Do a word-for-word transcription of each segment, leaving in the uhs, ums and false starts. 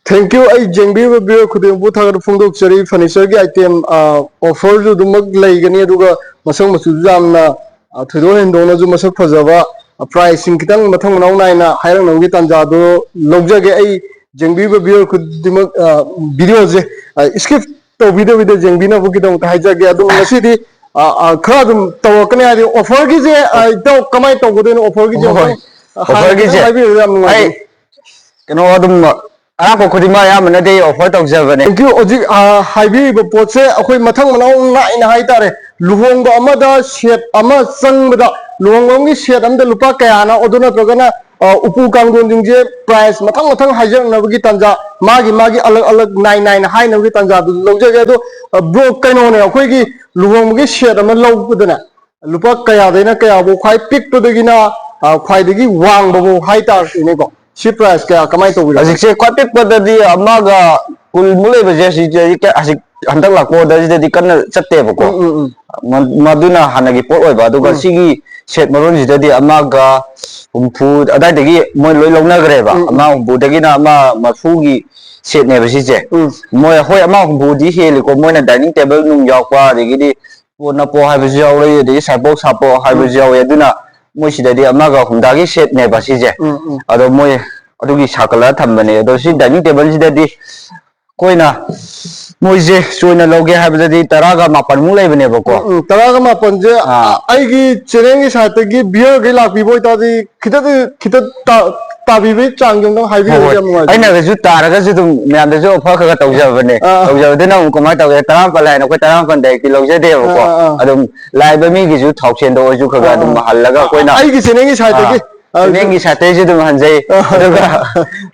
Thank you. ꯑꯩ ꯌꯦꯡꯕꯤꯔꯤꯕ viewer ꯈꯨꯗꯤꯡꯃꯛꯄꯨ ꯊꯥꯒꯠꯄ ꯐꯣꯡꯗꯣꯛꯆꯔꯤ꯫ Furniture ꯒꯤ item, ꯑ, offer ꯁꯨ ꯑꯗꯨꯃꯛ ꯂꯩꯒꯅꯤ, ꯑꯗꯨꯒ ꯃꯁꯛ ꯃꯆꯨꯁꯨ ꯌꯥꯝꯅ, ꯑ, ꯊꯣꯏꯗꯣꯛ ꯍꯦꯟꯗꯣꯛꯅꯁꯨ ꯃꯁꯛ ꯐꯖꯕ, ꯑ, price ꯁꯤꯡ ꯈꯤꯇꯪ ꯃꯊꯪ ꯃꯅꯥꯎ ꯅꯥꯏꯅ ꯍꯥꯏꯔꯛꯅꯕꯒꯤ ꯇꯥꯟꯖꯥꯗꯨ ꯂꯧꯖꯒꯦ꯫ ꯑꯩ ꯌꯦꯡꯕꯤꯔꯤꯕ viewer ꯈꯨꯗꯤꯡꯃꯛ, ꯑ, video ꯁꯦ, ꯑ, skip ꯇꯧꯕꯤꯗꯕꯤꯗ ꯌꯦꯡꯕꯤꯅꯕꯒꯤꯗꯃꯛꯇ ꯍꯥꯏꯖꯒꯦ꯫ ꯑꯗꯨꯝ ꯉꯁꯤꯗꯤ, ꯑ, ꯑ, ꯈꯔ ꯑꯗꯨꯝ ꯇꯧꯔꯛꯀꯅꯤ, ꯍꯥꯏꯗꯤ offer ꯒꯤꯁꯦ, ꯑ, ꯏꯇꯥꯎ ꯀꯃꯥꯏꯅ ꯇꯧꯒꯗꯣꯏꯅꯣ? Offer ꯒꯤꯁꯦ ꯍꯣꯏ, ꯍꯣꯏ꯫ ꯑꯃꯨꯛꯇꯪ, ꯑ, ꯍꯥꯟꯅ offer ꯈꯤꯇꯪ ꯒꯤꯁꯦ ꯍꯥꯏꯕꯤꯔꯒꯗꯤ ꯌꯥꯝ ꯑꯩ ꯅꯨꯡꯉꯥꯏꯖꯒꯅꯤ꯫ ꯀꯩꯅꯣ ꯑꯗꯨꯝ ꯑꯔꯥꯛꯄ ꯈꯨꯗꯤꯡꯃꯛ ꯑꯌꯥꯝꯕꯅꯗꯤ offer ꯇꯧꯖꯕꯅꯦ꯫ Thank you꯫ ꯍꯧꯖꯤꯛ, ꯑ, ꯍꯥꯏꯕꯤꯔꯤꯕ ꯄꯣꯠꯁꯦ ꯑꯩꯈꯣꯏ ꯃꯊꯪ ꯃꯅꯥꯎ ꯅꯥꯏꯅ ꯍꯥꯏꯇꯥꯔꯦ, ꯂꯨꯍꯣꯡꯕ ꯑꯃꯗ set ꯑꯃ ꯆꯪꯕꯗ, ꯂꯨꯍꯣꯡꯕ ꯑꯃꯒꯤ set ꯑꯃꯗ ꯂꯨꯄꯥ ꯀꯌꯥꯅꯣ, ꯑꯗꯨ ꯅꯠꯇ꯭ꯔꯒꯅ, ꯑ, ꯎꯄꯨ ꯀꯥꯡꯊꯣꯟꯁꯤꯡꯁꯦ price ꯃꯊꯪ ꯃꯊꯪ ꯍꯥꯏꯖꯔꯛꯅꯕꯒꯤ ꯇꯥꯟꯖꯥ, ꯃꯥꯒꯤ ꯃꯥꯒꯤ ꯑꯂꯛ ꯑꯂꯛ ꯅꯥꯏ ꯅꯥꯏꯅ ꯍꯥꯏꯅꯕꯒꯤ ꯇꯥꯟꯖꯥꯗꯨ ꯂꯧꯖꯒꯦ꯫ ꯑꯗꯣ, ꯑ, bro, ꯀꯩꯅꯣꯅꯦ, ꯑꯩꯈꯣꯏꯒꯤ ꯂꯨꯍꯣꯡꯕꯒꯤ set ꯑꯃ ꯂꯧꯕꯗꯅꯦ, ꯂꯨꯄꯥ ꯀꯌꯥꯗꯩꯅ ꯀꯌꯥꯐꯧ, ꯈ꯭ꯋꯥꯏ ꯄꯤꯛꯄꯗꯒꯤꯅ, ꯑ, ꯈ꯭ꯋꯥꯏꯗꯒꯤ ꯋꯥꯡꯕꯐꯥꯎ ꯍꯥꯏꯇꯥꯔꯦꯅꯦꯀꯣ, ꯁꯤ price ꯀꯌꯥ ꯀꯃꯥꯏꯅ ꯇꯧꯕꯤꯔꯣ? ꯍꯧꯖꯤꯛꯁꯦ ꯈ꯭ꯋꯥꯏ ꯄꯤꯛꯄꯗꯗꯤ ꯑꯃꯒ ꯀꯨꯟꯃꯨꯛ ꯂꯩꯕꯁꯦ, ꯍꯧꯖꯤꯛ ꯍꯧꯖꯤꯛ ꯍꯟꯗꯛ ꯂꯥꯛꯄ order ꯁꯤꯗꯗꯤ ꯀꯟꯅ ꯆꯠꯇꯦꯕꯀꯣ꯫ ꯎꯝ, ꯎꯝ, ꯎꯝ꯫ ꯃ-, ꯃꯗꯨꯅ ꯍꯥꯟꯅꯒꯤ ꯄꯣꯠ ꯑꯣꯏꯕ, ꯑꯗꯨꯒ ꯎꯝ꯫ ꯁꯤꯒꯤ set ꯃꯔꯣꯟꯁꯤꯗꯗꯤ ꯑꯃꯒ ꯍꯨꯝꯐꯨ ꯑꯗꯥꯏꯗꯒꯤ ꯃꯣꯏ ꯂꯣꯏ ꯂꯧꯅꯈ꯭ꯔꯦꯕ꯫ ꯎꯝ, ꯎꯝ꯫ ꯑꯃ ꯍꯨꯝꯐꯨꯗꯒꯤꯅ ꯑꯃ ꯃꯔꯐꯨꯒꯤ set ꯅꯦꯕ ꯁꯤꯁꯦ꯫ ꯎꯝ꯫ ꯃꯣꯏ, ꯍꯣꯏ, ꯑꯃ ꯍꯨꯝꯐꯨꯗꯤ ꯍꯦꯜꯂꯤꯀꯣ, ꯃꯣꯏꯅ dining table ꯅꯨꯡ ꯌꯥꯎꯔꯛꯄ, ꯑꯗꯒꯤꯗꯤ ꯄꯣ ꯅꯞꯄꯣ ꯍꯥꯏꯕꯁꯨ ꯌꯥꯎꯔꯛꯏ, ꯑꯗꯒꯤ sidebox ꯍꯥꯞꯄꯣ ꯍꯥꯏꯕꯁꯨ ꯎꯝ꯫ ꯌꯥꯎꯋꯦ꯫ ꯑꯗꯨꯅ ꯃꯣꯏ ꯁꯤꯗꯗꯤ ꯑꯃꯒ ꯍꯨꯝꯗ꯭ꯔꯥꯒꯤ set ꯅꯦꯕ ꯁꯤꯁꯦ꯫ ꯎꯝ, ꯎꯝ꯫ ꯑꯗꯣ ꯃꯣꯏ ꯑꯗꯨꯒꯤ ꯁꯥꯀꯜꯂ ꯊꯝꯕꯅꯦ꯫ ꯑꯗꯣ ꯁꯤ ꯎꯝ꯫ Dining table ꯁꯤꯗꯗꯤ ꯑꯩꯈꯣꯏꯅ ꯃꯣꯏꯁꯦ ꯆꯣꯏꯅ ꯂꯧꯒꯦ ꯍꯥꯏꯕꯗꯗꯤ ꯇꯔꯥꯒ ꯃꯥꯄꯟꯃꯨꯛ ꯂꯩꯕꯅꯦꯕꯀꯣ꯫ ꯎꯝ, ꯎꯝ, ꯇꯔꯥꯒ ꯃꯥꯄꯟꯁꯦ, ꯑꯥ꯫ ꯑ-, ꯑꯩꯒꯤ channel ꯒꯤ side ꯇꯒꯤ viewer ꯈꯩ ꯂꯥꯛꯄꯤꯕ ꯑꯣꯏꯇꯥꯔꯗꯤ ꯈꯤꯇꯗꯤ, ꯈꯤꯇ ꯇꯥ-, ꯇꯥꯕꯤꯕꯒꯤ ꯆꯥꯡꯗꯣ ꯑꯃꯨꯛꯇꯪ ꯍꯣꯏ, ꯍꯥꯏꯕꯤꯔꯒꯗꯤ ꯍꯣꯏ꯫ ꯌꯥꯝ ꯅꯨꯡꯉꯥꯏꯖꯒꯅꯤ꯫ ꯑꯩꯅꯒꯁꯨ ꯇꯥꯔꯒꯁꯨ ꯑꯗꯨꯝ ꯃꯌꯥꯝꯗꯁꯨ offer ꯈꯔ ꯈꯔ ꯇꯧꯖꯕꯅꯦ꯫ ꯑꯥ, ꯑꯥ꯫ ꯇꯧꯖꯕꯗꯨꯅ ꯑꯃꯨꯛ ꯀꯃꯥꯏꯅ ꯇꯧꯒꯦ? ꯇꯔꯥꯃꯥꯄꯜ ꯍꯥꯏꯅ ꯑꯩꯈꯣꯏ ꯇꯔꯥꯃꯥꯄꯜ direct ꯇꯤ ꯂꯧꯖꯗꯦꯕꯀꯣ꯫ ꯑꯥ, ꯑꯥ, ꯑꯥ꯫ ꯑꯗꯨꯝ ꯂꯥꯛꯏꯕ ꯃꯤꯒꯤꯁꯨ ꯊꯥꯎꯁꯦꯟꯗꯣ ꯑꯣꯏꯁꯨ ꯈꯔ ꯈꯔ ꯑꯥ, ꯑꯗꯨꯝ ꯑꯥ꯫ ꯍꯜꯂꯒ ꯑꯩꯈꯣꯏꯅ, ꯑꯩꯒꯤ channel ꯒꯤ side ꯇꯒꯤ, ꯑꯥ, ꯑꯥ, channel ꯒꯤ side ꯇꯩꯁꯨ ꯑꯗꯨꯝ ꯍꯟꯖꯩ꯫ ꯑꯥ, ꯑꯗꯨꯒ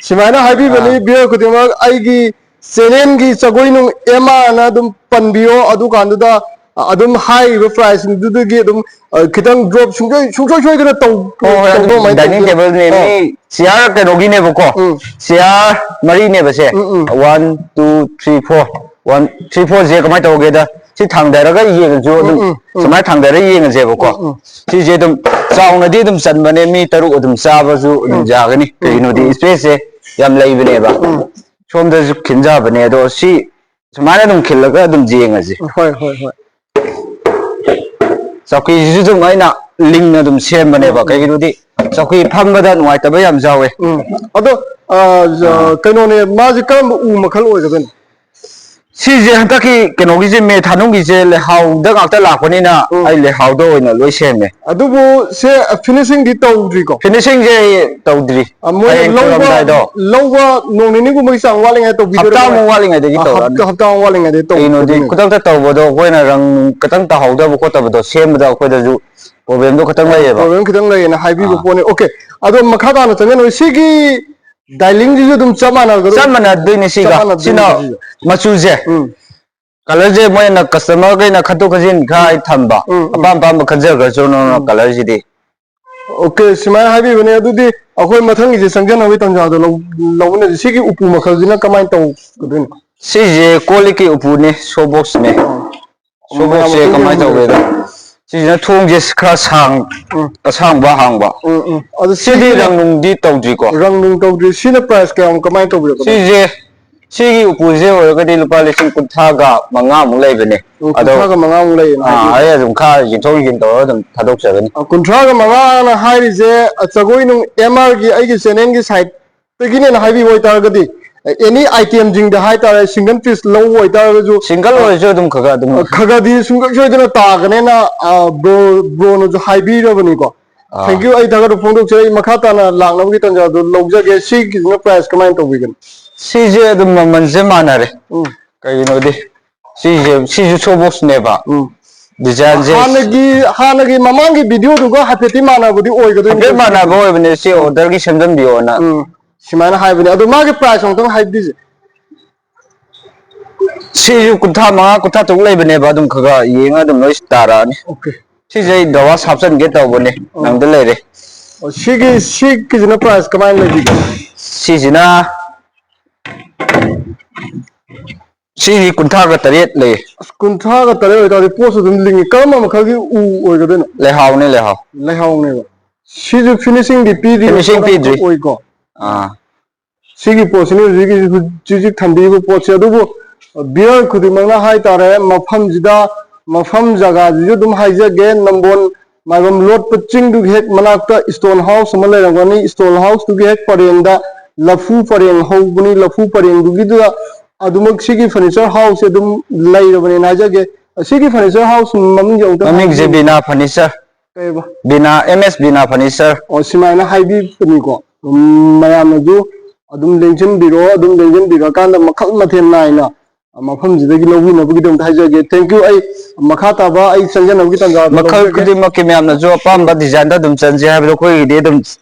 ꯁꯨꯃꯥꯏꯅ ꯍꯥꯏꯕꯤꯕꯅꯤ, ꯑꯥ꯫ Viewer ꯈꯨꯗꯤꯡꯃꯛ ꯑꯩꯒꯤ channel ꯒꯤ ꯖꯒꯣꯏ ꯅꯨꯡ ꯑꯦꯝ ꯑꯥꯔ ꯑꯅ ꯑꯗꯨꯝ ꯄꯟꯕꯤꯌꯣ, ꯑꯗꯨꯀꯥꯟꯗꯨꯗ ꯑꯗꯨꯝ ꯍꯥꯏꯔꯤꯕ price ꯁꯤꯡꯗꯨꯗꯒꯤ ꯑꯗꯨꯝ, ꯑ, ꯈꯤꯇꯪ drop ꯁꯨꯡꯁꯣꯏ, ꯁꯨꯡꯁꯣꯏ ꯁꯣꯏꯗꯅ ꯇꯧ-, ꯍꯣꯏ, ꯍꯣꯏ, ꯇꯧꯕ ꯑꯗꯨꯝ ꯑꯗꯨꯃꯥꯏꯅ dining ꯇꯧꯕꯤꯌꯣ꯫ Table ꯅꯦ, ꯑꯥ꯫ ꯃꯤ chair ꯀꯩꯅꯣꯒꯤꯅꯦꯕꯀꯣ꯫ ꯎꯝ꯫ Chair ꯃꯔꯤꯅꯦꯕꯁꯦ꯫ ꯎꯝ, ꯎꯝ꯫ One, two, three, four꯫ One, three, four ꯁꯦ ꯀꯃꯥꯏꯅ ꯇꯧꯒꯦꯗ, ꯁꯤ ꯊꯥꯡꯗꯔꯒ ꯌꯦꯡꯉꯁꯨ ꯎꯝ, ꯑꯗꯨꯝ ꯎꯝ, ꯎꯝ꯫ ꯁꯨꯃꯥꯏꯅ ꯊꯥꯡꯗꯔꯒ ꯌꯦꯡꯉꯁꯦꯕꯀꯣ꯫ ꯎꯝ, ꯎꯝ꯫ ꯁꯤꯁꯦ ꯑꯗꯨꯝ ꯆꯥꯎꯅꯗꯤ ꯑꯗꯨꯝ ꯆꯟꯕꯅꯦ, ꯃꯤ ꯇꯔꯨꯛ ꯑꯗꯨꯝ ꯆꯥꯕꯁꯨ ꯑꯗꯨꯝ ꯎꯝ꯫ ꯌꯥꯒꯅꯤ꯫ ꯎꯝ, ꯀꯩꯒꯤꯅꯣꯗꯤ ꯎꯝ꯫ Space ꯁꯦ ꯌꯥꯝ ꯂꯩꯕꯅꯦꯕ꯫ ꯎꯝ꯫ ꯁꯣꯝꯗꯁꯨ ꯈꯤꯟꯖꯕꯅꯦ, ꯑꯗꯣ ꯁꯤ ꯁꯨꯃꯥꯏꯅ ꯑꯗꯨꯝ ꯈꯤꯜꯂꯒ ꯑꯗꯨꯝ ꯌꯦꯡꯉꯁꯤ꯫ ꯍꯣꯏ ꯍꯣꯏ ꯍꯣꯏ꯫ ꯆꯧꯀꯤꯁꯤꯁꯨ ꯑꯗꯨꯝ ꯑꯩꯅ ꯂꯤꯡꯅ ꯑꯗꯨꯝ ꯁꯦꯝꯕꯅꯦꯕ꯫ ꯀꯩꯒꯤꯅꯣꯗꯤ ꯆꯧꯀꯤ ꯐꯝꯕꯗ ꯅꯨꯡꯉꯥꯏꯇꯕ ꯌꯥꯝ ꯌꯥꯎꯋꯦ꯫ ꯎꯝ꯫ ꯑꯗꯣ ꯑ, ꯀꯩꯅꯣꯅꯦ, ꯃꯥꯁꯦ ꯀꯔꯝꯕ ꯎ ꯃꯈꯜ ꯑꯣꯏꯒꯗꯣꯏꯅꯣ? ꯁꯤꯁꯦ ꯍꯟꯗꯛꯀꯤ ꯀꯩꯅꯣꯒꯤꯁꯦ, ꯃꯦ ꯊꯥꯅꯨꯡꯒꯤꯁꯦ ꯂꯩꯍꯥꯎꯗ ꯉꯥꯛꯇ ꯂꯥꯛꯄꯅꯤꯅ ꯎꯝ꯫ ꯑꯩ ꯂꯩꯍꯥꯎꯗ ꯑꯣꯏꯅ ꯂꯣꯏ ꯁꯦꯝꯃꯦ꯫ ꯑꯗꯨꯕꯨ ꯁꯦ ꯐꯤꯅꯤꯁꯤꯡꯗꯤ ꯇꯧꯗ꯭ꯔꯤꯀꯣ? ꯐꯤꯅꯤꯁꯤꯡꯁꯦ ꯑꯩ ꯇꯧꯗ꯭ꯔꯤ꯫ ꯑ, ꯃꯣꯏ ꯍꯌꯦꯡ ꯂꯧꯕ ꯈꯨꯔꯝꯗꯥꯏꯗꯣ꯫ ꯂꯧꯕ ꯅꯣꯡ ꯅꯤꯅꯤꯒꯨꯝꯕꯒꯤ ꯆꯥꯡ ꯋꯥꯠꯂꯤꯉꯩꯗ ꯇꯧꯕꯤꯗꯣꯏꯔꯣ? ꯍꯞꯇꯥꯃꯨꯛ ꯋꯥꯠꯂꯤꯉꯩꯗꯒꯤ ꯑ, ꯇꯧꯔꯛꯑꯅꯤ꯫ ꯍꯞꯇꯥ ꯍꯞꯇꯥꯃꯨꯛ ꯋꯥꯠꯂꯤꯉꯩꯗꯒꯤ ꯀꯩꯅꯣꯗꯤ ꯇꯧꯕꯤꯗꯣꯏꯅꯦ꯫ ꯈꯨꯗꯛꯇ ꯇꯧꯕꯗꯣ ꯑꯩꯈꯣꯏꯅ ꯔꯪ ꯈꯤꯇꯪ ꯇꯥꯍꯧꯗꯕ ꯈꯣꯠꯇꯕꯗꯣ ꯁꯦꯝꯕꯗ ꯑꯩꯈꯣꯏꯗꯁꯨ ꯄ꯭ꯔꯣꯕ꯭ꯂꯦꯝꯗꯣ ꯈꯤꯇꯪ ꯂꯩꯌꯦꯕ꯫ ꯄ꯭ꯔꯣꯕ꯭ꯂꯦꯝ ꯈꯤꯇꯪ ꯂꯩꯌꯦꯅ ꯍꯥꯏꯕꯤꯕ ꯑꯥ꯫ ꯄꯣꯠꯅꯤ꯫ ꯑꯣꯀꯦ, ꯑꯗꯣ ꯃꯈꯥ ꯇꯥꯅ ꯆꯪꯖꯅꯕ ꯁꯤꯒꯤ ꯗꯥꯏꯂꯤꯡꯁꯤꯁꯨ ꯑꯗꯨꯝ ꯆꯞ ꯃꯥꯟꯅꯒꯗ꯭ꯔꯣ? ꯆꯞ ꯃꯥꯟꯅꯗꯣꯏꯅꯦ ꯁꯤꯒ꯫ ꯆꯞ ꯃꯥꯟꯅꯗꯣꯏꯅꯦ ꯁꯤꯅ ꯁꯤꯒ꯫ ꯃꯆꯨꯁꯦ꯫ ꯎꯝ꯫ ꯀꯂꯔꯁꯦ ꯃꯣꯏꯅ ꯀꯁꯇꯃꯔꯈꯩꯅ ꯈꯟꯗꯣꯛ ꯈꯟꯖꯤꯟ ꯈꯔ ꯍꯥꯏ ꯊꯝꯕ꯫ ꯎꯝ, ꯎꯝ꯫ ꯑꯄꯥꯝ ꯑꯄꯥꯝꯕ ꯈꯟꯖꯈ꯭ꯔꯁꯅꯣ ꯎꯝ꯫ ꯀꯂꯔꯁꯤꯗꯤ꯫ ꯑꯣꯀꯦ, ꯁꯨꯃꯥꯏꯅ ꯍꯥꯏꯕꯤꯕꯅꯦ꯫ ꯑꯗꯨꯗꯤ ꯑꯩꯈꯣꯏ ꯃꯊꯪꯒꯤꯁꯦ ꯆꯪꯖꯅꯕꯒꯤ ꯇꯥꯟꯖꯥꯗꯣ ꯂꯧ-, ꯂꯧꯃꯤꯟꯅꯁꯤ꯫ ꯁꯤꯒꯤ ꯎꯄꯨ ꯃꯈꯜꯁꯤꯅ ꯀꯃꯥꯏꯅ ꯇꯧꯒꯗꯣꯏꯅꯣ? ꯁꯤꯁꯦ ꯀꯣꯜ ꯂꯤꯛꯀꯤ ꯎꯄꯨꯅꯦ, ꯁꯣ ꯕꯣꯛꯁꯅꯦ꯫ ꯁꯣ ꯃꯌꯥꯝ ꯕꯣꯛꯁꯁꯦ ꯑꯃ ꯀꯃꯥꯏꯅ ꯎꯄꯨ ꯇꯧꯒꯦꯗ? ꯁꯤꯁꯤꯅ ꯊꯣꯡꯁꯦ ꯈꯔ ꯁꯥꯡ-, ꯎꯝ꯫ ꯑꯁꯥꯡꯕ ꯍꯥꯡꯕ꯫ ꯎꯝ, ꯎꯝ꯫ ꯑꯗꯨ ꯁꯤꯗꯤ ꯁꯤꯒꯤ ꯔꯪ ꯅꯨꯡꯗꯤ ꯇꯧꯗ꯭ꯔꯤꯀꯣ꯫ ꯔꯪ ꯅꯨꯡ ꯇꯧꯗ꯭ꯔꯤ꯫ ꯁꯤꯅ ꯄ꯭ꯔꯥꯏꯁ ꯀꯌꯥꯃꯨꯛ ꯀꯃꯥꯏꯅ ꯇꯧꯕꯤꯔꯛꯀꯗꯣꯏꯅꯣ? ꯁꯤꯁꯦ, ꯁꯤꯒꯤ ꯎꯄꯨꯁꯦ ꯑꯣꯏꯔꯒꯗꯤ ꯂꯨꯄꯥ ꯂꯤꯁꯤꯡ ꯀꯨꯟꯊ꯭ꯔꯥꯒ ꯃꯉꯥꯃꯨꯛ ꯂꯩꯕꯅꯦ꯫ ꯎꯝ, ꯑꯗꯣ ꯀꯨꯟꯊ꯭ꯔꯥꯒ ꯃꯉꯥꯃꯨꯛ ꯂꯩꯌꯦꯅ ꯑꯥ, ꯍꯥꯏꯕꯤꯌꯨ꯫ ꯑꯩ ꯑꯗꯨꯝ ꯈꯔ ꯌꯦꯡꯊꯣꯛ ꯌꯦꯡꯁꯤꯟ ꯇꯧꯔꯒ ꯑꯗꯨꯝ ꯊꯥꯗꯣꯛꯆꯒꯅꯤ꯫ ꯑ, ꯀꯨꯟꯊ꯭ꯔꯥꯒ ꯃꯉꯥꯅ ꯍꯥꯏꯔꯤꯁꯦ, ꯑ, ꯖꯒꯣꯏ ꯅꯨꯡ ꯑꯦꯝ ꯑꯥꯔꯒꯤ ꯑꯩꯒꯤ ꯆꯦꯅꯦꯜꯒꯤ ꯁꯥꯏꯠꯇꯒꯤꯅꯦꯅ ꯍꯥꯏꯕꯤꯕ ꯑꯣꯏꯇꯥꯔꯒꯗꯤ, ꯑꯦꯅꯤ ꯑꯥꯏꯇꯦꯝꯁꯤꯡꯗ ꯍꯥꯏꯇꯥꯔꯦ, ꯁꯤꯡꯒꯜ ꯄꯤꯁ ꯂꯧꯕ ꯑꯣꯏꯇꯥꯔꯒꯁꯨ, ꯁꯤꯡꯒꯜ ꯑꯣꯏꯔꯁꯨ ꯑꯗꯨꯝ ꯈꯔ ꯈꯔ ꯑꯗꯨꯝ ꯑ, ꯈꯔ ꯈꯔꯗꯤ ꯁꯨꯡꯁꯣꯏ ꯁꯣꯏꯗꯅ ꯇꯥꯒꯅꯦꯅ, ꯑ, ꯕ꯭ꯔꯣ, ꯕ꯭ꯔꯣꯅꯁꯨ ꯍꯥꯏꯕꯤꯔꯕꯅꯤꯀꯣ꯫ ꯑꯥ꯫ Thank you, ꯑꯩ ꯊꯥꯒꯠꯄ ꯐꯣꯡꯗꯣꯛꯆꯔꯤ꯫ ꯃꯈꯥ ꯇꯥꯅ ꯂꯥꯛꯅꯕꯒꯤ ꯇꯥꯟꯖꯥꯗꯨ ꯂꯧꯖꯒꯦ꯫ ꯁꯤꯒꯤꯁꯤꯅ ꯄ꯭ꯔꯥꯏꯁ ꯀꯃꯥꯏꯅ ꯇꯧꯕꯤꯒꯅꯤ? ꯁꯤꯁꯦ ꯑꯗꯨꯝ ꯃꯃꯜꯁꯦ ꯃꯥꯟꯅꯔꯦ꯫ ꯎꯝ꯫ ꯀꯩꯒꯤꯅꯣꯗꯤ ꯁꯤꯁꯦ, ꯁꯤꯁꯨ ꯁꯣ ꯕꯣꯛꯁꯅꯦꯕ꯫ ꯎꯝ꯫ ꯗꯤꯖꯥꯏꯟꯁꯦ ꯍꯥꯟꯅꯒꯤ, ꯍꯥꯟꯅꯒꯤ ꯃꯃꯥꯡꯒꯤ ꯚꯤꯗꯤꯑꯣꯗꯨꯒ ꯍꯥꯏꯐꯦꯠꯇꯤ ꯃꯥꯟꯅꯕꯗꯤ ꯑꯣꯏꯒꯗꯣꯏꯅꯤ꯫ ꯍꯥꯏꯐꯦꯠ ꯃꯥꯟꯅꯕ ꯑꯣꯏꯕꯅꯦ, ꯁꯤ ꯑꯣꯔꯗꯔꯒꯤ ꯁꯦꯝꯖꯟꯕꯤꯌꯣꯅ꯫ ꯎꯝ꯫ ꯁꯨꯃꯥꯏꯅ ꯍꯥꯏꯕꯅꯦ꯫ ꯑꯗꯣ ꯃꯥꯒꯤ ꯄ꯭ꯔꯥꯏꯁ ꯑꯃꯨꯛꯇꯪ ꯍꯥꯏꯕꯤꯁꯦ꯫ ꯁꯤꯁꯨ ꯀꯨꯟꯊ꯭ꯔꯥ ꯃꯉꯥ, ꯀꯨꯟꯊ꯭ꯔꯥ ꯇꯔꯨꯛ ꯂꯩꯕꯅꯦꯕ, ꯑꯗꯨꯝ ꯈꯔ ꯈꯔ ꯌꯦꯡꯉ ꯑꯗꯨꯝ ꯂꯣꯏ ꯇꯥꯔꯛꯑꯅꯤ꯫ ꯑꯣꯀꯦ꯫ ꯁꯤꯁꯦ ꯑꯩ ꯗ꯭ꯔꯋꯥꯁ ꯍꯥꯞꯆꯤꯟꯒꯦ ꯇꯧꯕꯅꯦ, ꯑꯣ꯫ ꯅꯪꯗ ꯂꯩꯔꯦ꯫ ꯑꯣ, ꯁꯤꯒꯤ, ꯁꯤꯒꯤꯁꯤꯅ ꯄ꯭ꯔꯥꯏꯁ ꯀꯃꯥꯏꯅ ꯂꯩꯕꯤꯒꯦ? ꯁꯤꯁꯤꯅ, ꯁꯤꯁꯤ ꯀꯨꯟꯊ꯭ꯔꯥꯒ ꯇꯔꯦꯠ ꯂꯩ꯫ ꯑꯁ, ꯀꯨꯟꯊ꯭ꯔꯥꯒ ꯇꯔꯦꯠ ꯑꯣꯏꯇꯥꯔꯗꯤ ꯄꯣꯠꯁꯨ ꯑꯗꯨꯝ ꯂꯤꯡꯉꯤ꯫ ꯀꯔꯝꯕ ꯃꯈꯜꯒꯤ ꯎ ꯑꯣꯏꯒꯗꯣꯏꯅꯣ? ꯂꯩꯍꯥꯎꯅꯦ, ꯂꯩꯍꯥꯎ꯫ ꯂꯩꯍꯥꯎꯅꯦꯕ꯫ ꯁꯤꯁꯨ ꯐꯤꯅꯤꯁꯤꯡꯗꯤ ꯄꯤꯗ꯭ꯔꯤ, ꯐꯤꯅꯤꯁꯤꯡ ꯄꯣꯠ ꯑꯃꯈꯛ ꯄꯤꯗ꯭ꯔꯤ꯫ ꯑꯣꯏꯀꯣ꯫ ꯑꯥ꯫ ꯁꯤꯒꯤ ꯄꯣꯠꯁꯤꯅꯤ ꯍꯧꯖꯤꯛ ꯍꯧꯖꯤꯛ ꯊꯝꯕꯤꯔꯤꯕ ꯄꯣꯠꯁꯦ꯫ ꯑꯗꯨꯕꯨ ꯕꯤꯌꯔ ꯈꯨꯗꯤꯡꯃꯛꯅ ꯍꯥꯏꯇꯥꯔꯦ, ꯃꯐꯝꯁꯤꯗ, ꯃꯐꯝ ꯖꯒꯥꯁꯤꯁꯨ ꯑꯗꯨꯝ ꯍꯥꯏꯖꯒꯦ, ꯅꯝꯕꯣꯜ ꯃꯥꯏꯕꯝ ꯂꯣꯠꯄ ꯆꯤꯡꯗꯨꯒꯤ ꯍꯦꯛ ꯃꯅꯥꯛꯇ ꯏꯁꯇꯣꯟ ꯍꯥꯎꯁ ꯑꯃ ꯂꯩꯔꯝꯒꯅꯤ꯫ ꯏꯁꯇꯣꯟ ꯍꯥꯎꯁꯇꯨꯒꯤ ꯍꯦꯛ ꯄꯔꯦꯡꯗ ꯂꯐꯨ ꯄꯔꯦꯡ ꯍꯧꯕꯅꯤ꯫ ꯂꯐꯨ ꯄꯔꯦꯡꯗꯨꯒꯤꯗꯨꯗ ꯑꯗꯨꯃꯛ ꯁꯤꯒꯤ ꯐꯔꯅꯤꯆꯔ ꯍꯥꯎꯁꯁꯦ ꯑꯗꯨꯝ ꯂꯩꯔꯕꯅꯦꯅ ꯍꯥꯏꯖꯒꯦ꯫ ꯑꯁꯤꯒꯤ ꯐꯔꯅꯤꯆꯔ ꯍꯥꯎꯁ ꯃꯃꯤꯡꯁꯦ ꯑꯃꯨꯛꯇꯪ ꯃꯃꯤꯡꯁꯦ ꯍꯥꯏꯕꯤꯌꯨ꯫ ꯕꯤꯅꯥ ꯐꯔꯅꯤꯆꯔ꯫ ꯀꯩꯕ? ꯕꯤꯅꯥ, ꯑꯦꯝ ꯑꯦꯁ ꯕꯤꯅꯥ ꯐꯔꯅꯤꯆꯔ꯫ ꯑꯣ, ꯁꯨꯃꯥꯏꯅ ꯍꯥꯏꯕꯤꯕꯅꯤꯀꯣ꯫ ꯎꯝ, ꯃꯌꯥꯝꯅꯁꯨ ꯑꯗꯨꯝ ꯂꯦꯡꯁꯤꯟꯕꯤꯔꯣ, ꯑꯗꯨꯝ ꯂꯦꯡꯁꯤꯟꯕꯤꯔꯀꯥꯟꯗ ꯃꯈꯜ ꯃꯊꯦꯜ ꯅꯥꯏꯅ ꯃꯐꯝꯁꯤꯗꯒꯤ ꯂꯧꯕꯤꯅꯕꯒꯤꯗꯃꯛꯇ ꯍꯥꯏꯖꯒꯦ꯫ Thank you꯫ ꯑꯩ ꯃꯈꯥ ꯇꯥꯕ ꯑꯩ ꯆꯪꯖꯅꯕꯒꯤ ꯇꯥꯟꯖꯥꯗꯣ ꯃꯈꯜ ꯂꯧꯖꯒꯦ꯫ ꯈꯨꯗꯤꯡꯃꯛꯀꯤ ꯃꯌꯥꯝꯅꯁꯨ ꯑꯄꯥꯝꯕ ꯎꯝ꯫ ꯗꯤꯖꯥꯏꯟꯗ ꯑꯗꯨꯝ ꯆꯟꯁꯦ ꯍꯥꯏꯕꯗꯣ ꯑꯩꯈꯣꯏꯒꯤꯗꯤ ꯑꯗꯨꯝ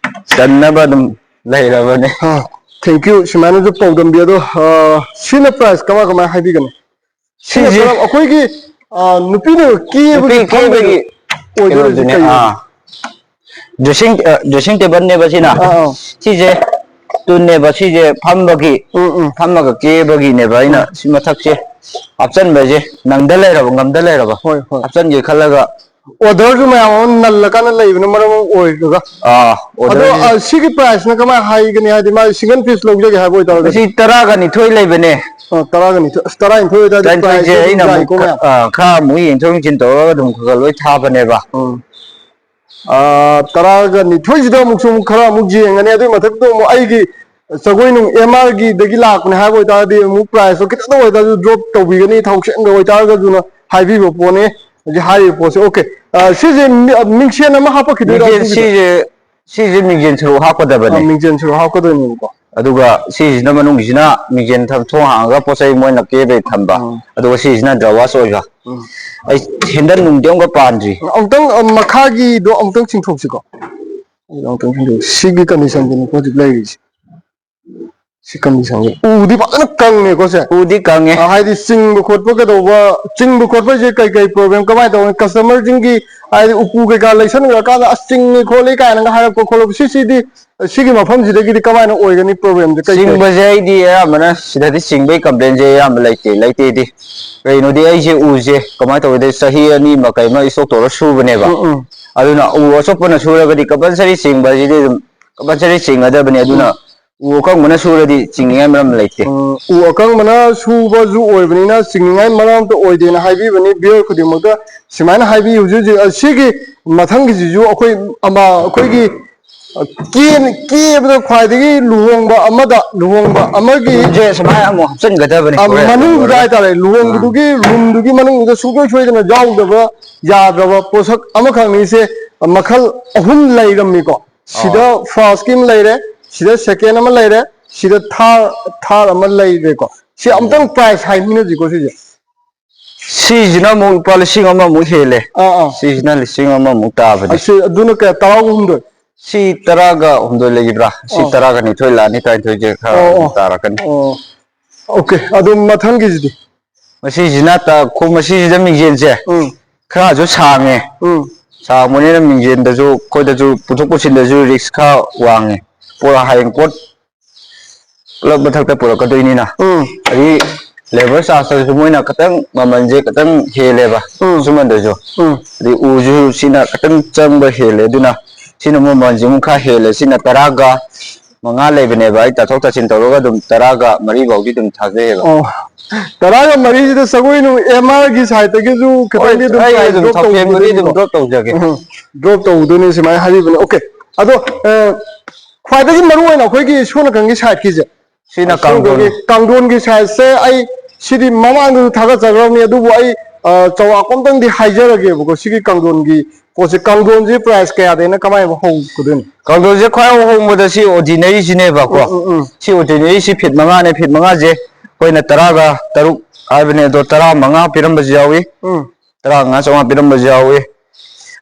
ꯆꯟꯅꯕ ꯑꯗꯨꯝ ꯂꯩꯔꯕꯅꯦ꯫ ꯑꯥ, thank you꯫ ꯁꯨꯃꯥꯏꯅꯁꯨ ꯄꯥꯎꯗꯝꯕꯤ ꯑꯗꯣ, ꯑꯥ, ꯁꯤꯅ ꯄ꯭ꯔꯥꯏꯁ ꯀꯃꯥꯏ ꯀꯃꯥꯏ ꯍꯥꯏꯕꯤꯒꯅꯤ? ꯁꯤꯅ ꯁꯤꯁꯦ ꯀꯔꯝ-, ꯑꯩꯈꯣꯏꯒꯤ, ꯑꯥ, ꯅꯨꯄꯤꯅ ꯀꯦꯕꯒꯤ ꯅꯨꯄꯤ ꯐꯝꯕꯒꯤ ꯀꯦꯕꯒꯤ ꯑꯣꯏꯗꯣꯏꯔꯤꯁꯦ ꯀꯩꯅꯣꯗꯨꯅꯦ, ꯀꯩꯅꯣ? ꯑꯥ꯫ ꯗ꯭ꯔꯦꯁꯤꯡ, ꯑ, ꯗ꯭ꯔꯦꯁꯤꯡ ꯇꯦꯕꯜꯅꯦꯕ ꯁꯤꯅ꯫ ꯑꯥ, ꯑꯥ꯫ ꯁꯤꯁꯦ ꯇꯨꯅꯦꯕ, ꯁꯤꯁꯦ ꯐꯝꯕꯒꯤ, ꯎꯝ, ꯎꯝ꯫ ꯐꯝꯃꯒ ꯀꯦꯕꯒꯤꯅꯦꯕ ꯑꯩꯅ ꯎꯝ꯫ ꯁꯤ ꯃꯊꯛꯁꯦ ꯍꯥꯞꯆꯟꯕꯁꯦ ꯅꯪꯗ ꯂꯩꯔꯕ, ꯉꯝꯗ ꯂꯩꯔꯕ ꯍꯣꯏ, ꯍꯣꯏ꯫ ꯍꯥꯞꯆꯟꯒꯦ ꯈꯜꯂꯒ꯫ ꯑꯣꯔꯗꯔꯁꯨ ꯃꯌꯥꯝ ꯑꯃ ꯅꯜꯂꯀꯥꯟꯗ ꯂꯩꯕꯅ ꯃꯔꯝ ꯑꯃ ꯑꯣꯏꯔꯒ꯫ ꯑꯥ, ꯑꯗꯣ, ꯑꯣꯔꯗꯔꯁꯦ ꯑ, ꯁꯤꯒꯤ ꯄ꯭ꯔꯥꯏꯁꯅ ꯀꯃꯥꯏꯅ ꯍꯥꯏꯒꯅꯤ? ꯍꯥꯏꯗꯤ ꯃꯥ ꯁꯤꯡꯒꯜ ꯄꯤꯁ ꯂꯧꯖꯒꯦ ꯍꯥꯏꯕ ꯑꯣꯏꯇꯥꯔꯒꯗꯤ? ꯃꯁꯤ ꯇꯔꯥꯒ ꯅꯤꯊꯣꯏ ꯂꯩꯕꯅꯦ꯫ ꯑ, ꯇꯔꯥꯒ ꯅꯤꯊꯣꯏ꯫ ꯑꯁ, ꯇꯔꯥꯅꯤꯊꯣꯏ ꯑꯣꯏꯇꯥꯔꯗꯤ ꯇꯔꯥꯅꯤꯊꯣꯏꯁꯦ ꯄ꯭ꯔꯥꯏꯁꯁꯦ ꯑꯗꯨꯝ ꯑꯩꯅ ꯑꯃꯨꯛ ꯌꯥꯏꯀꯣ ꯈ-, ꯃꯌꯥꯝ꯫ ꯑ, ꯈꯔ ꯑꯃꯨꯛ ꯌꯦꯡꯊꯣꯛ ꯌꯦꯡꯁꯤꯟ ꯇꯧꯔꯒ ꯑꯗꯨꯝ ꯈꯔ ꯈꯔ ꯂꯣꯏ ꯊꯥꯕꯅꯦꯕ꯫ ꯎꯝ꯫ ꯑ, ꯇꯔꯥꯒ ꯅꯤꯊꯣꯏꯁꯤꯗ ꯑꯃꯨꯛꯁꯨ ꯑꯃꯨꯛ ꯈꯔ ꯑꯃꯨꯛ ꯌꯦꯡꯉꯅꯤ꯫ ꯑꯗꯨꯒꯤ ꯃꯊꯛꯇ ꯑꯃꯨꯛ ꯑꯩꯒꯤ ꯖꯒꯣꯏ ꯅꯨꯡ ꯑꯦꯝ ꯑꯥꯔꯒꯤꯗꯒꯤ ꯂꯥꯛꯄꯅꯦ ꯍꯥꯏꯕ ꯑꯣꯏꯇꯥꯔꯗꯤ ꯑꯃꯨꯛ ꯄ꯭ꯔꯥꯏꯁꯇꯣ ꯈꯤꯇꯪꯗ ꯑꯣꯏꯇꯥꯔꯁꯨ ꯗ꯭ꯔꯣꯞ ꯇꯧꯕꯤꯒꯅꯤ, ꯊꯧꯁꯦꯡꯗ ꯑꯣꯏꯇꯥꯔꯒꯁꯨꯅ ꯍꯥꯏꯕꯤꯕ ꯄꯣꯠꯅꯤ꯫ ꯍꯧꯖꯤꯛ ꯍꯥꯏꯔꯤꯕ ꯄꯣꯠꯁꯦ꯫ ꯑꯣꯀꯦ꯫ ꯑ, ꯁꯤꯁꯦ ꯃꯤ-, ꯑ, ꯃꯤꯡꯁꯦꯟ ꯑꯃ ꯍꯥꯞꯄꯛꯈꯤꯗꯣꯏꯔꯥ ꯃꯤꯡꯁꯦꯟ ꯑꯗꯨꯒꯤꯗ? ꯁꯤꯁꯦ, ꯁꯤꯁꯦ ꯃꯤꯡꯁꯦꯟ ꯁꯔꯨꯛ ꯑ, ꯍꯥꯞꯀꯗꯕꯅꯦ꯫ ꯃꯤꯡꯁꯦꯟ ꯁꯔꯨꯛ ꯍꯥꯞꯀꯗꯣꯏꯅꯦꯕꯀꯣ꯫ ꯑꯗꯨꯒ ꯁꯤꯁꯤꯅ ꯃꯅꯨꯡꯁꯤꯅ ꯃꯤꯡꯁꯦꯟ ꯊꯝ-, ꯊꯣꯡ ꯍꯥꯡꯉꯒ ꯄꯣꯠ ꯆꯩ ꯃꯣꯏꯅ ꯀꯦꯕꯩ ꯊꯝꯕ꯫ ꯎꯝ꯫ ꯑꯗꯨꯒ ꯁꯤꯁꯤꯅ ꯗ꯭ꯔꯋꯥꯁ ꯑꯣꯏꯕ꯫ ꯎꯝ꯫ ꯑꯩ ꯍꯦꯟꯗꯜ ꯅꯨꯡꯗꯤ ꯑꯃꯨꯛꯀ ꯄꯥꯟꯗ꯭ꯔꯤ꯫ ꯑꯃꯨꯛꯇꯪ, ꯑ, ꯃꯈꯥꯒꯤꯗꯣ ꯑꯃꯨꯛꯇꯪ ꯆꯤꯡꯊꯣꯛꯁꯤꯀꯣ꯫ ꯑꯩ ꯑꯃꯨꯛꯇꯪ ꯆꯤꯡꯊꯣꯛ-, ꯁꯤꯒꯤ ꯀꯟꯗꯤꯁꯟꯗꯨꯅꯤꯀꯣ ꯍꯧꯖꯤꯛ ꯂꯩꯔꯤꯁꯦ꯫ ꯁꯤ ꯀꯟꯗꯤꯁꯟꯁꯦ꯫ ꯎꯗꯤ ꯐꯖꯅ ꯀꯪꯉꯦꯀꯣ ꯁꯦ? ꯎꯗꯤ ꯀꯪꯉꯦ꯫ ꯑ, ꯍꯥꯏꯗꯤ ꯆꯤꯡꯕ ꯈꯣꯠꯄ ꯀꯩꯗꯧꯕ, ꯆꯤꯡꯕ ꯈꯣꯠꯄꯁꯦ ꯀꯩ ꯀꯩ ꯄ꯭ꯔꯣꯕ꯭ꯂꯦꯝ ꯀꯃꯥꯏꯅ ꯇꯧꯅꯤ? ꯀꯁꯇꯃꯔꯁꯤꯡꯒꯤ ꯍꯥꯏꯗꯤ ꯎꯄꯨ ꯀꯩꯀꯥ ꯂꯩꯁꯟꯈ꯭ꯔꯀꯥꯟꯗ "ꯑꯁ, ꯆꯤꯡꯉꯤ ꯈꯣꯠꯂꯤ" ꯀꯥꯏꯅꯒ ꯍꯥꯏꯔꯛꯄ ꯈꯣꯠꯂꯛꯄ, ꯁꯤꯁꯤꯗꯤ, ꯁꯤꯒꯤ ꯃꯐꯝꯁꯤꯗꯒꯤꯗꯤ ꯀꯃꯥꯏꯅ ꯑꯣꯏꯒꯅꯤ ꯄ꯭ꯔꯣꯕ꯭ꯂꯦꯝꯁꯦ? ꯀꯩ ꯀꯩ? ꯆꯤꯡꯕꯁꯦ ꯑꯩꯗꯤ ꯑꯌꯥꯝꯕꯅ ꯁꯤꯗꯗꯤ ꯆꯤꯡꯕꯒꯤ ꯀꯝꯄ꯭ꯂꯦꯟꯁꯦ ꯑꯌꯥꯝꯕ ꯂꯩꯇꯦ, ꯂꯩꯇꯦꯗꯤ꯫ ꯀꯩꯅꯣꯗꯤ ꯑꯩꯁꯦ ꯎꯁꯦ ꯀꯃꯥꯏꯅ ꯇꯧꯒꯦꯗ ꯆꯍꯤ ꯑꯅꯤ ꯑꯃ ꯀꯩ ꯑꯃ ꯏꯁꯇꯣꯛ ꯇꯧꯔ ꯁꯨꯕꯅꯦꯕ꯫ ꯎꯝ, ꯎꯝ꯫ ꯑꯗꯨꯅ ꯎ ꯑꯆꯣꯠꯄꯅ ꯁꯨꯔꯒꯗꯤ ꯀꯝꯄꯜꯁꯔꯤ ꯆꯤꯡꯕ ꯍꯥꯏꯁꯤꯗꯤ ꯑꯗꯨꯝ ꯀꯝꯄꯜꯁꯔꯤ ꯆꯤꯡꯒꯗꯕꯅꯤ꯫ ꯑꯗꯨꯅ ꯎꯝ꯫ ꯎ ꯑꯀꯪꯕꯅ ꯁꯨꯔꯗꯤ ꯆꯤꯡꯅꯤꯡꯉꯥꯏ ꯃꯔꯝ ꯂꯩꯇꯦ꯫ ꯎꯝ, ꯎ ꯑꯀꯪꯕꯅ ꯁꯨꯕꯁꯨ ꯑꯣꯏꯕꯅꯤꯅ ꯆꯤꯡꯅꯤꯡꯉꯥꯏ ꯃꯔꯝ ꯑꯝꯇ ꯑꯣꯏꯗꯦꯅ ꯍꯥꯏꯕꯤꯕꯅꯤ viewer ꯈꯨꯗꯤꯡꯃꯛꯇ꯫ ꯁꯨꯃꯥꯏꯅ ꯍꯥꯏꯕꯤ ꯍꯧꯖꯤꯛ ꯍꯧꯖꯤꯛ, ꯑ, ꯁꯤꯒꯤ ꯃꯊꯪꯒꯤꯁꯤꯁꯨ ꯑꯩꯈꯣꯏ ꯑꯃ, ꯑꯩꯈꯣꯏꯒꯤ, ꯑ, ꯀꯦ-, ꯀꯦꯕꯗ ꯈ꯭ꯋꯥꯏꯗꯒꯤ ꯂꯨꯍꯣꯡꯕ ꯑꯃꯗ, ꯂꯨꯍꯣꯡꯕ ꯑꯃꯒꯤ ꯎꯁꯦ ꯁꯨꯃꯥꯏꯅ ꯑꯃꯨꯛ ꯍꯥꯞꯆꯤꯟꯒꯗꯕꯅꯤ ꯑ, ꯍꯣꯔꯦꯟ ꯃꯅꯨꯡꯗꯨꯗ ꯂꯣꯏꯔꯒ꯫ ꯍꯥꯏꯇꯥꯔꯦ, ꯑꯥ꯫ ꯂꯨꯍꯣꯡꯕꯗꯨꯒꯤ ꯔꯨꯝꯗꯨꯒꯤ ꯃꯅꯨꯡꯗꯨꯗ ꯁꯨꯡꯁꯣꯏ ꯁꯣꯏꯗꯅ ꯌꯥꯎꯗꯕ ꯌꯥꯗ꯭ꯔꯕ ꯄꯣꯠꯁꯛ ꯑꯃꯈꯛꯅꯤꯁꯦ꯫ ꯃꯈꯜ ꯑꯍꯨꯝ ꯂꯩꯔꯝꯃꯤꯀꯣ꯫ ꯁꯤꯗ ꯑꯥ꯫ ꯐꯥꯔꯁꯀꯤ ꯑꯃ ꯂꯩꯔꯦ, ꯁꯤꯗ ꯁꯦꯀꯦꯟ ꯑꯃ ꯂꯩꯔꯦ, ꯁꯤꯗ ꯊꯥꯔ, ꯊꯥꯔ ꯑꯃ ꯂꯩꯔꯦꯀꯣ꯫ ꯁꯤ ꯑꯃꯨꯛꯇꯪ ꯄ꯭ꯔꯥꯏꯁ ꯍꯥꯏꯃꯤꯟꯅꯁꯤꯀꯣ ꯁꯤꯁꯦ꯫ ꯁꯤꯁꯤꯅ ꯑꯃꯨꯛ ꯂꯨꯄꯥ ꯂꯤꯁꯤꯡ ꯑꯃꯃꯨꯛ ꯍꯦꯜꯂꯦ꯫ ꯑꯥ, ꯑꯥ꯫ ꯁꯤꯁꯤꯅ ꯂꯤꯁꯤꯡ ꯑꯃꯃꯨꯛ ꯇꯥꯕꯅꯦ꯫ ꯑꯁꯤ ꯑꯗꯨꯅ ꯀꯌꯥ? ꯇꯔꯥꯒ ꯍꯨꯝꯗꯣꯏ? ꯁꯤ ꯇꯔꯥꯒ ꯍꯨꯝꯗꯣꯏ ꯂꯩꯈꯤꯕ꯭ꯔꯥ? ꯁꯤ ꯑꯥ꯫ ꯇꯔꯥꯒ ꯅꯤꯊꯣꯏ ꯂꯥꯛꯑꯅꯤ, ꯇꯔꯥꯅꯤꯊꯣꯏꯁꯦ ꯈꯔ ꯑꯣ, ꯑꯗꯨꯝ ꯑꯣ꯫ ꯇꯥꯔꯛꯀꯅꯤ꯫ ꯑꯣ꯫ ꯑꯣꯀꯦ, ꯑꯗꯨ ꯃꯊꯪꯒꯤꯁꯤꯗꯤ? ꯃꯁꯤꯁꯤꯅ ꯇ-, ꯈꯣꯡ ꯃꯁꯤꯁꯤꯗ ꯃꯤꯡꯖꯦꯜꯁꯦ ꯎꯝ꯫ ꯈꯔꯁꯨ ꯁꯥꯡꯉꯦ꯫ ꯎꯝ꯫ ꯁꯥꯡꯕꯅꯤꯅ ꯃꯤꯡꯖꯦꯜꯗꯁꯨ ꯑꯩꯈꯣꯏꯗꯁꯨ ꯄꯨꯊꯣꯛ ꯄꯨꯁꯤꯟꯗꯁꯨ ꯔꯤꯛꯁ ꯈꯔ ꯋꯥꯡꯉꯦ꯫ ꯄꯣꯠ ꯍꯌꯦꯡ ꯄꯣꯠ ꯄꯨꯂꯞ ꯃꯊꯛꯇ ꯄꯨꯔꯛꯀꯗꯣꯏꯅꯤꯅ꯫ ꯎꯝ꯫ ꯑꯗꯒꯤ ꯂꯦꯕꯔ ꯆꯥꯔꯖꯇꯁꯨ ꯃꯣꯏꯅ ꯈꯤꯇꯪ ꯃꯃꯜꯁꯦ ꯈꯤꯇꯪ ꯍꯦꯜꯂꯦꯕ꯫ ꯎꯝ꯫ ꯈꯨꯠꯁꯨꯃꯟꯗꯁꯨ꯫ ꯎꯝ꯫ ꯑꯗꯩ ꯎꯁꯨ ꯁꯤꯅ ꯈꯤꯇꯪ ꯆꯪꯕ ꯍꯦꯜꯂꯦ, ꯑꯗꯨꯅ ꯁꯤꯅ ꯃꯃꯜꯁꯦ ꯑꯃꯨꯛ ꯈꯔ ꯍꯦꯜꯂꯦ꯫ ꯁꯤꯅ ꯇꯔꯥꯒ ꯃꯉꯥ ꯂꯩꯕꯅꯦꯕ, ꯑꯩ ꯇꯥꯊꯣꯛ ꯇꯥꯁꯤꯟ ꯇꯧꯔꯒ ꯑꯗꯨꯝ ꯇꯔꯥꯒ ꯃꯔꯤ ꯐꯥꯎꯗꯤ ꯑꯗꯨꯝ ꯊꯥꯖꯩꯌꯦꯕ꯫ ꯑꯣ, ꯇꯔꯥꯒ ꯃꯔꯤꯁꯤꯗ ꯁꯒꯣꯏ ꯅꯨ-, ꯑꯦꯝ ꯑꯥꯔꯒꯤ ꯁꯥꯏꯠꯇꯒꯤ ꯍꯣꯏ, ꯈꯤꯇꯪꯗꯤ ꯑꯗꯨꯝ ꯑꯩ price ꯑꯗꯨꯝ drop ꯊꯥꯎꯁꯦꯟꯕꯨꯗꯤ ꯑꯗꯨꯝ ꯇꯧꯗꯣꯏꯅꯤꯀꯣ꯫ Drop ꯇꯧꯖꯒꯦ꯫ ꯎꯝ, drop ꯇꯧꯗꯣꯏꯅꯤ ꯁꯨꯃꯥꯏꯅ ꯍꯥꯏꯕꯤꯕꯅꯦ꯫ ꯑꯣꯀꯦ, ꯑꯗꯣ, ꯑ, ꯈ꯭ꯋꯥꯏꯗꯒꯤ ꯃꯔꯨ ꯑꯣꯏꯅ ꯑꯩꯈꯣꯏꯒꯤ ꯁꯣꯝ ꯅꯥꯀꯟꯒꯤ ꯁꯥꯏꯠꯀꯤꯁꯦ, ꯁꯤꯅ ꯑ, ꯁꯣꯝ ꯀꯥꯡꯊꯣꯟ꯫ ꯅꯥꯀꯟꯒꯤ ꯀꯥꯡꯊꯣꯟꯒꯤ ꯁꯥꯏꯠꯁꯦ ꯑꯩ ꯁꯤꯗꯤ ꯃꯃꯥꯡꯗꯁꯨ ꯊꯥꯒꯠꯆꯈ꯭ꯔꯕꯅꯤ, ꯑꯗꯨꯕꯨ ꯑꯩ, ꯑ, ꯆꯥꯎꯔꯥꯛꯄ ꯑꯝꯇꯪꯗꯤ ꯍꯥꯏꯖꯔꯒꯦꯕꯀꯣ꯫ ꯁꯤꯒꯤ ꯀꯥꯡꯊꯣꯟꯒꯤ ꯄꯣꯠꯁꯦ, ꯀꯥꯡꯊꯣꯟꯁꯦ price ꯀꯌꯥꯗꯩꯅ ꯀꯃꯥꯏꯅ ꯍꯧꯒꯗꯣꯏꯅꯣ? ꯀꯥꯡꯊꯣꯟꯁꯦ ꯈ꯭ꯋꯥꯏ ꯑꯍꯣꯡꯕꯗ ꯁꯤ ordinary ꯁꯤꯅꯦꯕꯀꯣ꯫ ꯎꯝ, ꯎꯝ, ꯎꯝ꯫ ꯁꯤ ordinary ꯁꯤ feet ꯃꯉꯥꯅꯦ, feet ꯃꯉꯥꯁꯦ ꯑꯩꯈꯣꯏꯅ ꯇꯔꯥꯒ ꯇꯔꯨꯛ ꯍꯥꯏꯕꯅꯦ, ꯑꯗꯣ ꯇꯔꯥꯃꯉꯥ ꯄꯤꯔꯝꯕꯁꯨ ꯌꯥꯎꯏ, ꯎꯝ꯫ ꯇꯔꯥꯃꯉꯥ ꯆꯥꯝꯃꯉꯥ ꯄꯤꯔꯝꯕꯁꯨ ꯌꯥꯎꯏ꯫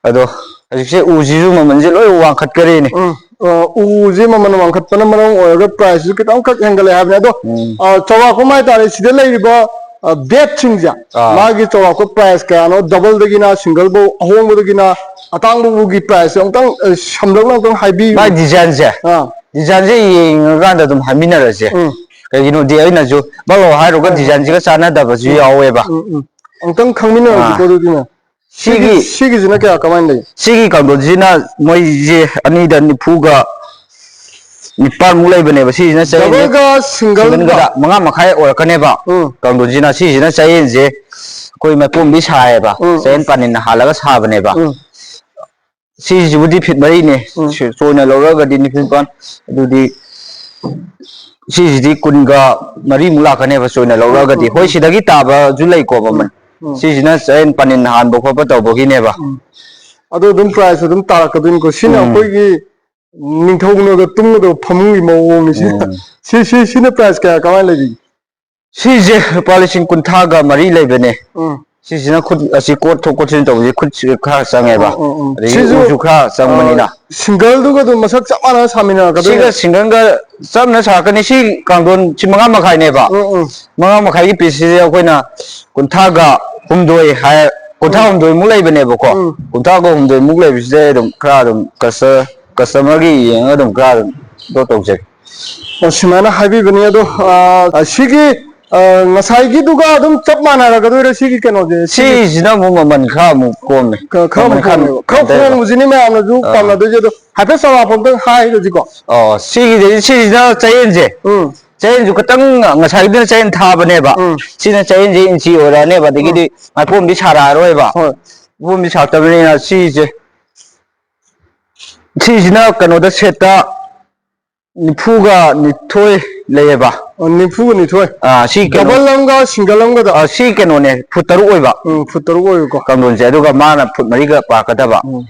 ꯑꯗꯣ ꯍꯧꯖꯤꯛꯁꯦ ꯎꯁꯤꯁꯨ ꯃꯃꯜꯁꯦ ꯂꯣꯏ ꯋꯥꯡꯈꯠꯈꯔꯦꯅꯦ꯫ ꯎꯝ꯫ ꯑ, ꯎꯁꯦ ꯃꯃꯜ ꯋꯥꯡꯈꯠꯄꯅ ꯃꯔꯝ ꯑꯣꯏꯔꯒ price ꯁꯨ ꯈꯤꯇꯪꯈꯛ ꯍꯦꯟꯒꯠꯂꯦ ꯍꯥꯏꯕꯅꯦ꯫ ꯑꯗꯣ, ꯎꯝ꯫ ꯑ, ꯆꯥꯎꯔꯥꯛꯄ ꯑꯃ ꯍꯥꯏꯇꯥꯔꯦ, ꯁꯤꯗ ꯂꯩꯔꯤꯕ, ꯑ, bed ꯁꯤꯡꯁꯦ, ꯑꯥ꯫ ꯃꯥꯒꯤ ꯆꯥꯎꯔꯥꯛꯄ price ꯀꯌꯥꯅꯣ? Double ꯗꯒꯤꯅ single ꯐꯧ, ꯑꯍꯣꯡꯕꯗꯒꯤꯅ ꯑꯇꯥꯡꯕ ꯐꯥꯎꯒꯤ price ꯁꯦ ꯑꯃꯨꯛꯇꯪ, ꯑ, ꯁꯝꯂꯞꯅ ꯑꯃꯨꯛꯇꯪ ꯍꯥꯏꯕꯤꯌꯨ꯫ ꯃꯥꯏ design ꯁꯦ, ꯑꯥ꯫ Design ꯁꯦ ꯌꯦꯡꯉꯀꯥꯟꯗ ꯑꯗꯨꯝ ꯍꯥꯏꯃꯤꯟꯅꯔꯁꯦ꯫ ꯎꯝ꯫ ꯀꯩꯒꯤꯅꯣꯗꯤ ꯑꯩꯅꯁꯨ ꯕꯛ ꯂꯥꯎ ꯍꯥꯏꯔꯨꯔꯒ ꯍꯣꯏ, ꯍꯣꯏ꯫ Design ꯁꯤꯒ ꯆꯥꯟꯅꯗꯕꯁꯨ ꯎꯝ꯫ ꯌꯥꯎꯋꯦꯕ꯫ ꯎꯝ, ꯎꯝ꯫ ꯑꯃꯨꯛꯇꯪ ꯈꯪꯃꯤꯟꯅꯔꯁꯤꯀꯣ ꯑꯥ꯫ ꯑꯗꯨꯗꯤ ꯃꯌꯥꯝ꯫ ꯁꯤꯒꯤ ꯁꯤꯒꯤ, ꯁꯤꯒꯤꯁꯤꯅ ꯀꯌꯥ ꯀꯃꯥꯏꯅ ꯂꯩ? ꯁꯤꯒꯤ ꯀꯥꯡꯊꯣꯟꯁꯤꯅ ꯃꯣꯏꯁꯦ ꯑꯅꯤꯗ ꯅꯤꯐꯨꯒ ꯅꯤꯄꯥꯟꯃꯨꯛ ꯂꯩꯕꯅꯦꯕ꯫ ꯁꯤꯁꯤꯅ ꯆꯌꯦꯟꯁꯦ ꯗꯕꯜꯒ ꯁꯤꯡꯒꯜꯒ ꯁꯤꯡꯒꯜꯒꯗ ꯃꯉꯥ ꯃꯈꯥꯏ ꯑꯣꯏꯔꯛꯀꯅꯦꯕ꯫ ꯎꯝ꯫ ꯀꯥꯡꯗꯣꯟꯁꯤꯅ, ꯁꯤꯁꯤꯅ ꯆꯌꯦꯟꯁꯦ ꯑꯩꯈꯣꯏ ꯃꯥꯏꯄꯣꯝꯕꯤ ꯁꯥꯏꯌꯦꯕ꯫ ꯎꯝ, ꯎꯝ꯫ ꯆꯌꯦꯟ ꯄꯥꯅꯤꯟꯅ ꯍꯥꯜꯂꯒ ꯁꯥꯕꯅꯦꯕ꯫ ꯎꯝ꯫ ꯁꯤꯁꯤꯕꯨꯗꯤ ꯐꯤꯠ ꯃꯔꯤꯅꯦ꯫ ꯎꯝ꯫ ꯁꯤ-, ꯆꯣꯏꯅ ꯂꯧꯔꯒꯗꯤ ꯅꯤꯐꯨ ꯅꯤꯄꯥꯟ꯫ ꯑꯗꯨꯗꯤ ꯁꯤꯁꯤꯗꯤ ꯀꯨꯟꯒ ꯃꯔꯤꯃꯨꯛ ꯂꯥꯛꯀꯅꯦꯕ, ꯆꯣꯏꯅ ꯂꯧꯔꯒꯗꯤ꯫ ꯎꯝ, ꯎꯝ, ꯍꯣꯏ, ꯎꯝ꯫ ꯁꯤꯗꯒꯤ ꯇꯥꯕꯁꯨ ꯂꯩꯀꯣ ꯃꯃꯜ꯫ ꯎꯝ, ꯎꯝ꯫ ꯁꯤꯁꯤꯅ ꯆꯌꯦꯟ ꯄꯥꯅꯤꯟ ꯍꯥꯟꯕ ꯈꯣꯠꯄ ꯇꯧꯕꯒꯤꯅꯦꯕ꯫ ꯎꯝ꯫ ꯑꯗꯣ ꯑꯗꯨꯝ ꯄ꯭ꯔꯥꯏꯁ ꯑꯗꯨꯝ ꯇꯥꯔꯛꯀꯗꯣꯏꯅꯤꯀꯣ꯫ ꯁꯤꯅ ꯎꯝ꯫ ꯑꯩꯈꯣꯏꯒꯤ ꯅꯤꯡꯊꯧꯅꯒ ꯇꯨꯝꯒꯗꯕ ꯐꯃꯨꯡꯒꯤ ꯃꯑꯣꯡꯅꯤ ꯁꯤꯅ꯫ ꯎꯝ꯫ ꯁꯤ, ꯁꯤ, ꯁꯤꯅ ꯄ꯭ꯔꯥꯏꯁ ꯀꯌꯥ ꯀꯃꯥꯏꯅ ꯂꯩꯕꯤꯒꯦ? ꯁꯤꯁꯦ ꯂꯨꯄꯥ ꯂꯤꯁꯤꯡ ꯀꯨꯟꯊ꯭ꯔꯥꯒ ꯃꯔꯤ ꯂꯩꯕꯅꯦ꯫ ꯎꯝ꯫ ꯁꯤꯁꯤꯅ ꯈꯨꯠ ꯑꯁꯤ ꯀꯣꯠꯊꯣꯛ ꯀꯣꯠꯁꯤꯟ ꯇꯧꯕꯁꯦ ꯈꯨꯠꯁꯤ ꯈꯔ ꯆꯪꯉꯦꯕ꯫ ꯎꯝ, ꯎꯝ, ꯎꯝ꯫ ꯑꯗꯒꯤ ꯁꯤꯁꯨ, ꯎꯁꯨ ꯈꯔ ꯆꯪꯕꯅꯤꯅ꯫ ꯑ, ꯁꯤꯡꯒꯜꯗꯨꯒ ꯑꯗꯨꯝ ꯃꯁꯛ ꯆꯞ ꯃꯥꯟꯅꯅ ꯁꯥꯃꯤꯟꯅꯔꯛꯀꯗꯣꯏꯅꯦ꯫ ꯁꯤꯒ ꯁꯤꯡꯒꯜꯒ ꯆꯞ ꯃꯥꯟꯅ ꯁꯥꯔꯛꯀꯅꯤ꯫ ꯁꯤ ꯀꯥꯡꯊꯣꯟ ꯁꯤ ꯃꯉꯥ ꯃꯈꯥꯏꯅꯦꯕ꯫ ꯎꯝ, ꯎꯝ꯫ ꯃꯉꯥ ꯃꯈꯥꯏꯒꯤ ꯄꯤꯁꯁꯤꯗꯤ ꯑꯩꯈꯣꯏꯅ ꯀꯨꯟꯊ꯭ꯔꯥꯒ ꯍꯨꯝꯗꯣꯏ ꯍꯥꯏ, ꯀꯨꯟꯊ꯭ꯔꯥ ꯍꯨꯝꯗꯣꯏꯃꯨꯛ ꯂꯩꯕꯅꯦꯕꯀꯣ꯫ ꯎꯝ꯫ ꯀꯨꯟꯊ꯭ꯔꯥꯒ ꯍꯨꯝꯗꯣꯏꯃꯨꯛ ꯂꯩꯕꯁꯤꯗ ꯑꯗꯨꯝ ꯈꯔ ꯑꯗꯨꯝ ꯀꯁꯇ-, ꯀꯁꯇꯃꯔꯒꯤ ꯌꯦꯡꯉꯒ ꯑꯗꯨꯝ ꯈꯔ ꯑꯗꯨꯝ ꯗꯣ ꯇꯧꯖꯒꯦ꯫ ꯑꯣ, ꯁꯨꯃꯥꯏꯅ ꯍꯥꯏꯕꯤꯕꯅꯤ꯫ ꯑꯗꯣ, ꯑ, ꯁꯤꯒꯤ, ꯑ, ꯉꯁꯥꯏꯒꯤꯗꯨꯒ ꯑꯗꯨꯝ ꯆꯞ ꯃꯥꯟꯅꯔꯒꯗꯣꯏꯔꯥ ꯁꯤꯒꯤ ꯀꯩꯅꯣꯁꯦ? ꯁꯤꯒꯤ ꯁꯤꯁꯤꯅ ꯑꯃꯨꯛ ꯃꯃꯜ ꯈꯔ ꯑꯃꯨꯛ ꯀꯣꯝꯃꯦ꯫ ꯈ-, ꯈꯔ ꯑꯃꯨꯛ ꯃꯃꯜ ꯈꯔ ꯀꯣꯝꯃꯦꯕ꯫ ꯈꯔ ꯀꯩꯅꯣ ꯇꯧꯋꯦꯕ꯫ ꯍꯣꯡꯕꯁꯤꯅꯤ ꯃꯌꯥꯝꯅꯁꯨ ꯑꯥ꯫ ꯄꯥꯝꯅꯗꯣꯏꯁꯦ꯫ ꯑꯗꯣ ꯍꯥꯏꯐꯦꯠ ꯆꯥꯎꯔꯥꯛꯄ ꯑꯝꯇꯪ ꯍꯥꯏꯔꯁꯤꯀꯣ꯫ ꯑꯣ, ꯁꯤꯒꯤꯗꯤ, ꯁꯤꯁꯤꯅ ꯆꯌꯦꯟꯁꯦ꯫ ꯎꯝ꯫ ꯆꯌꯦꯟꯁꯨ ꯈꯤꯇꯪ ꯉꯁꯥꯏꯒꯤꯗꯨꯅ ꯆꯌꯦꯟ ꯊꯥꯕꯅꯦꯕ꯫ ꯎꯝ꯫ ꯁꯤꯅ ꯆꯌꯦꯟꯁꯦ ꯏꯟꯆꯤ ꯑꯣꯏꯔꯛꯑꯅꯦꯕ꯫ ꯎꯝ꯫ ꯑꯗꯒꯤꯗꯤ ꯃꯥꯏꯄꯣꯝꯗꯤ ꯁꯥꯔꯛꯑꯔꯣꯏꯕ꯫ ꯍꯣꯏ꯫ ꯃꯥꯏꯄꯣꯝꯗꯤ ꯁꯥꯔꯛꯇꯕꯅꯤꯅ ꯁꯤꯁꯦ, ꯁꯤꯁꯤꯅ ꯀꯩꯅꯣꯗ ꯁꯦꯠꯇ ꯅꯤꯐꯨꯒ ꯅꯤꯊꯣꯏ ꯂꯩꯌꯦꯕ꯫ ꯑꯣ, ꯅꯤꯐꯨꯒ ꯅꯤꯊꯣꯏ꯫ ꯑꯥ, ꯁꯤ ꯀꯩꯅꯣ, ꯗꯕꯜ ꯑꯃꯒ ꯁꯤꯡꯒꯜ ꯑꯃꯒꯗ? ꯑꯥ, ꯁꯤ ꯀꯩꯅꯣꯅꯦ, ꯐꯨꯠ ꯇꯔꯨꯛ ꯑꯣꯏꯕ꯫ ꯎꯝ, ꯐꯨꯠ ꯇꯔꯨꯛ ꯑꯣꯏꯕꯀꯣ꯫ ꯀꯥꯡꯊꯣꯟꯁꯦ, ꯑꯗꯨꯒ ꯃꯥꯅ ꯐꯨꯠ ꯃꯔꯤꯒ ꯄꯥꯛꯀꯗꯕ꯫ ꯎꯝ꯫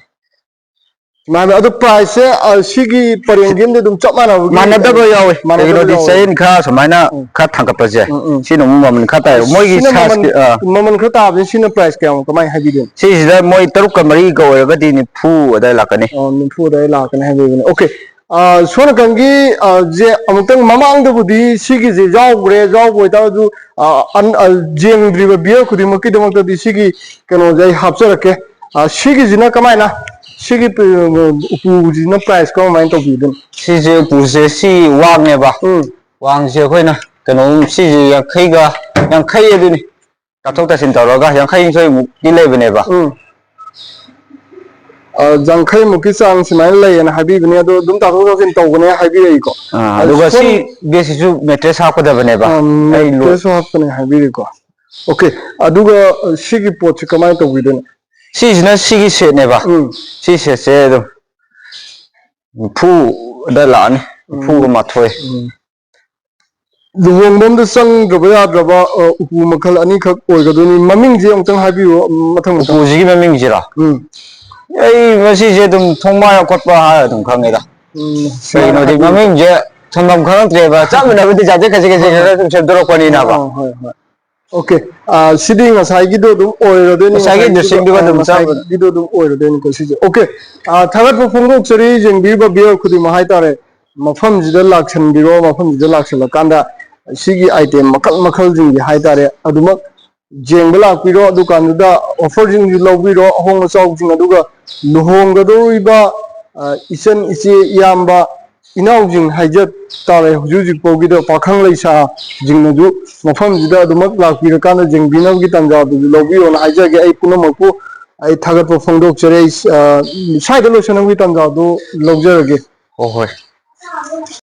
ꯃꯥꯅ, ꯑꯗꯨ ꯄ꯭ꯔꯥꯏꯁꯁꯦ, ꯑ, ꯁꯤꯒꯤ ꯄꯔꯦꯡꯁꯤꯃꯗꯤ ꯑꯗꯨꯝ ꯆꯞ ꯃꯥꯟꯅꯕꯒꯤ ꯃꯥꯟꯅꯗꯕ ꯌꯥꯎꯋꯦ꯫ ꯃꯥꯟꯅꯗꯕ ꯀꯩꯒꯤꯅꯣꯗꯤ ꯌꯥꯎꯋꯦ꯫ ꯆꯌꯦꯟ ꯈꯔ ꯁꯨꯃꯥꯏꯅ ꯎꯝ꯫ ꯈꯔ ꯊꯥꯡꯒꯠꯄꯁꯦ, ꯎꯝ, ꯎꯝ꯫ ꯁꯤꯅ ꯑꯃꯨꯛ ꯃꯃꯜ ꯈꯔ ꯇꯥꯏꯌꯦꯕ꯫ ꯃꯣꯏꯒꯤ ꯁꯤꯅ ꯃꯃꯜ, ꯁꯥꯏꯖꯀꯤ, ꯑꯥ꯫ ꯃꯃꯜ ꯈꯔ ꯇꯥꯕꯁꯦ, ꯁꯤꯅ ꯄ꯭ꯔꯥꯏꯁ ꯀꯌꯥꯃꯨꯛ ꯀꯃꯥꯏꯅ ꯍꯥꯏꯕꯤꯗꯣꯏꯅꯣ? ꯁꯤꯁꯤꯗ ꯃꯣꯏ ꯇꯔꯨꯛꯀ ꯃꯔꯤꯒ ꯑꯣꯏꯔꯒꯗꯤ ꯅꯤꯐꯨ ꯑꯗꯥꯏ ꯂꯥꯛꯀꯅꯤ꯫ ꯑꯣ, ꯅꯤꯐꯨ ꯑꯗꯥꯏ ꯂꯥꯛꯀꯅꯤ ꯍꯥꯏꯕꯤꯕꯅꯦ꯫ ꯑꯣꯀꯦ꯫ ꯑ, ꯁꯣꯝ ꯅꯥꯀꯟꯒꯤ, ꯑ, ꯁꯦ ꯑꯃꯨꯛꯇꯪ ꯃꯃꯥꯡꯗꯕꯨꯗꯤ ꯁꯤꯒꯤꯁꯦ ꯌꯥꯎꯈ꯭ꯔꯦ, ꯌꯥꯎꯕ ꯑꯣꯏꯇꯥꯔꯁꯨ, ꯑ, ꯑꯟ-, ꯑ, ꯌꯦꯡꯗ꯭ꯔꯤꯕ viewer ꯈꯨꯗꯤꯡꯃꯛꯀꯤꯗꯃꯛꯇꯗꯤ ꯁꯤꯒꯤ ꯀꯩꯅꯣꯁꯦ ꯑꯩ ꯍꯥꯞꯆꯔꯛꯀꯦ꯫ ꯑ, ꯁꯤꯒꯤꯁꯤꯅ ꯀꯃꯥꯏꯅ, ꯁꯤꯒꯤ ꯄ-, ꯎꯄꯨꯁꯤꯅ ꯄ꯭ꯔꯥꯏꯁ ꯀꯃꯥꯏꯅ ꯇꯧꯕꯤꯗꯣꯏꯅꯣ? ꯁꯤꯁꯦ ꯎꯄꯨꯁꯦ ꯁꯤ ꯋꯥꯡꯅꯦꯕ꯫ ꯎꯝ꯫ ꯋꯥꯡꯁꯦ ꯑꯩꯈꯣꯏꯅ ꯀꯩꯅꯣ, ꯁꯤꯁꯦ ꯌꯥꯡꯈꯩꯒ, ꯌꯥꯡꯈꯩ ꯑꯗꯨꯅꯤ꯫ ꯇꯥꯊꯣꯛ ꯇꯥꯁꯤꯟ ꯇꯧꯔꯒ ꯌꯥꯡꯈꯩ ꯅꯤꯊꯣꯏꯃꯨꯛꯇꯤ ꯂꯩꯕꯅꯦꯕ꯫ ꯎꯝ꯫ ꯑ, ꯌꯥꯡꯈꯩꯃꯨꯛꯀꯤ ꯆꯥꯡ ꯁꯨꯃꯥꯏꯅ ꯂꯩꯌꯦꯅ ꯍꯥꯏꯕꯤꯕꯅꯦ, ꯑꯗꯣ ꯑꯗꯨꯝ ꯇꯥꯊꯣꯛ ꯇꯥꯁꯤꯟ ꯇꯧꯒꯅꯦ ꯍꯥꯏꯕꯤꯔꯛꯏꯀꯣ꯫ ꯑꯥ, ꯑꯗꯨꯒ ꯁꯤ ꯁꯣꯝ- ꯕꯦꯒꯁꯤꯁꯨ ꯃꯦꯇ꯭ꯔꯦꯁ ꯍꯥꯞꯀꯗꯕꯅꯦꯕ꯫ ꯑꯝ, ꯑꯩ ꯂꯣ- ꯃꯦꯇ꯭ꯔꯦꯁꯁꯨ ꯍꯥꯞꯀꯅꯤ ꯍꯥꯏꯕꯤꯔꯤꯀꯣ꯫ ꯑꯣꯀꯦ, ꯑꯗꯨꯒ, ꯑ, ꯁꯤꯒꯤ ꯄꯣꯠꯁꯤ ꯀꯃꯥꯏꯅ ꯇꯧꯕꯤꯗꯣꯏꯅꯣ? ꯁꯤꯁꯤꯅ ꯁꯤꯒꯤ ꯁꯦꯠꯅꯦꯕ꯫ ꯎꯝ꯫ ꯁꯤ ꯁꯦꯠꯁꯦ ꯑꯗꯨꯝ ꯅꯤꯐꯨꯗ ꯂꯥꯛꯑꯅꯤ꯫ ꯎꯝ꯫ ꯅꯤꯐꯨꯒ ꯃꯥꯊꯣꯏ꯫ ꯎꯝ꯫ ꯂꯨꯍꯣꯡꯕ ꯑꯝꯗ ꯆꯪꯗ꯭ꯔꯕ ꯌꯥꯗ꯭ꯔꯕ, ꯑ, ꯎꯄꯨ ꯃꯈꯜ ꯑꯅꯤꯈꯛ ꯑꯣꯏꯒꯗꯣꯏꯅꯤ꯫ ꯃꯃꯤꯡꯁꯦ ꯑꯃꯨꯛꯇꯪ ꯍꯥꯏꯕꯤꯌꯨ, ꯎꯝ, ꯃꯊꯪ ꯃꯊꯪ꯫ ꯎꯄꯨꯁꯤꯒꯤ ꯃꯃꯤꯡꯁꯤꯔꯣ? ꯎꯝ꯫ ꯑꯩ ꯃꯁꯤꯁꯦ ꯑꯗꯨꯝ ꯊꯣꯡꯕ ꯈꯣꯠꯄ ꯍꯥꯏꯔ ꯑꯗꯨꯝ ꯈꯪꯉꯦꯗ꯫ ꯎꯝ, ꯁꯨꯃꯥꯏꯅ ꯀꯩꯅꯣꯗꯤ ꯍꯥꯏꯕꯤꯌꯨ꯫ ꯃꯃꯤꯡꯁꯦ ꯊꯝꯐꯝ ꯈꯪꯉꯛꯇ꯭ꯔꯦꯕ꯫ ꯆꯞ ꯃꯥꯟꯅꯕ ꯗꯤꯖꯥꯏꯟꯁꯦ ꯈꯖꯤꯛ ꯈꯖꯤꯛ ꯈꯖꯤꯛ ꯈꯖꯤꯛ ꯁꯨꯝ ꯁꯦꯝꯗꯣꯔꯛꯄꯅꯤꯅꯕ꯫ ꯑꯥ, ꯍꯣꯏ, ꯍꯣꯏ꯫ ꯑꯣꯀꯦ꯫ ꯑꯥ, ꯁꯤꯗꯤ ꯉꯁꯥꯏꯒꯤꯗꯣ ꯑꯗꯨꯝ ꯑꯣꯏꯔꯗꯣꯏꯅꯤ, ꯉꯁꯥꯏꯒꯤ ꯉꯁꯥꯏꯒꯤꯗꯣ, ꯗ꯭ꯔꯦꯁꯤꯡꯗꯨꯒ ꯑꯥ, ꯑꯗꯨꯝ ꯆꯞ ꯃꯥꯟꯅꯩ꯫ ꯉꯁꯥꯏꯒꯤꯗꯣ ꯑꯗꯨꯝ ꯑꯣꯏꯔꯗꯣꯏꯅꯤꯀꯣ ꯁꯤꯁꯦ꯫ ꯑꯣꯀꯦ꯫ ꯑꯥ, ꯊꯥꯒꯠꯄ ꯐꯣꯡꯗꯣꯛꯆꯔꯤ ꯌꯦꯡꯕꯤꯔꯤꯕ ꯚꯤꯌꯔ ꯈꯨꯗꯤꯡꯃꯛ ꯍꯥꯏꯇꯥꯔꯦ꯫ ꯃꯐꯝꯁꯤꯗ ꯂꯥꯛꯁꯟꯕꯤꯔꯣ, ꯃꯐꯝꯁꯤꯗ ꯂꯥꯛꯁꯜꯂꯀꯥꯟꯗ ꯁꯤꯒꯤ ꯑꯥꯏꯇꯦꯝ ꯃꯈꯜ ꯃꯈꯜꯁꯤꯡꯁꯦ ꯍꯥꯏꯇꯥꯔꯦ, ꯑꯗꯨꯃꯛ ꯌꯦꯡꯕ ꯂꯥꯛꯄꯤꯔꯣ꯫ ꯑꯗꯨꯀꯥꯟꯗꯨꯗ ꯑꯣꯐꯔꯁꯤꯡꯁꯨ ꯂꯧꯕꯤꯔꯣ, ꯑꯍꯣꯡ ꯑꯆꯥꯎꯁꯤꯡ, ꯑꯗꯨꯒ ꯂꯨꯍꯣꯡꯒꯗꯧꯔꯤꯕ, ꯑ, ꯏꯆꯟ, ꯏꯆꯦ, ꯏꯌꯥꯝꯕ, ꯏꯅꯥꯎꯁꯤꯡ ꯍꯥꯏꯖ ꯇꯥꯔꯦ, ꯍꯧꯖꯤꯛ ꯍꯧꯖꯤꯛ ꯐꯥꯎꯒꯤꯗ ꯄꯥꯈꯪ ꯂꯩꯁꯥꯁꯤꯡꯅꯁꯨ ꯃꯐꯝꯁꯤꯗ ꯑꯗꯨꯃꯛ ꯂꯥꯛꯄꯤꯔꯀꯥꯟꯗ ꯌꯦꯡꯕꯤꯅꯕꯒꯤ ꯇꯥꯟꯖꯥꯗꯨꯁꯨ ꯂꯧꯕꯤꯌꯣꯅ ꯍꯥꯏꯖꯒꯦ꯫ ꯑꯩ ꯄꯨꯝꯅꯃꯛꯄꯨ ꯑꯩ ꯊꯥꯒꯠꯄ ꯐꯣꯡꯗꯣꯛꯆꯔꯤ꯫ ꯑꯩ, ꯑ, ꯁ꯭ꯋꯥꯏꯗ ꯂꯣꯏꯁꯤꯟꯅꯕꯒꯤ ꯇꯥꯟꯖꯥꯗꯨ ꯂꯧꯖꯔꯒꯦ꯫ ꯍꯣꯏ, ꯍꯣꯏ꯫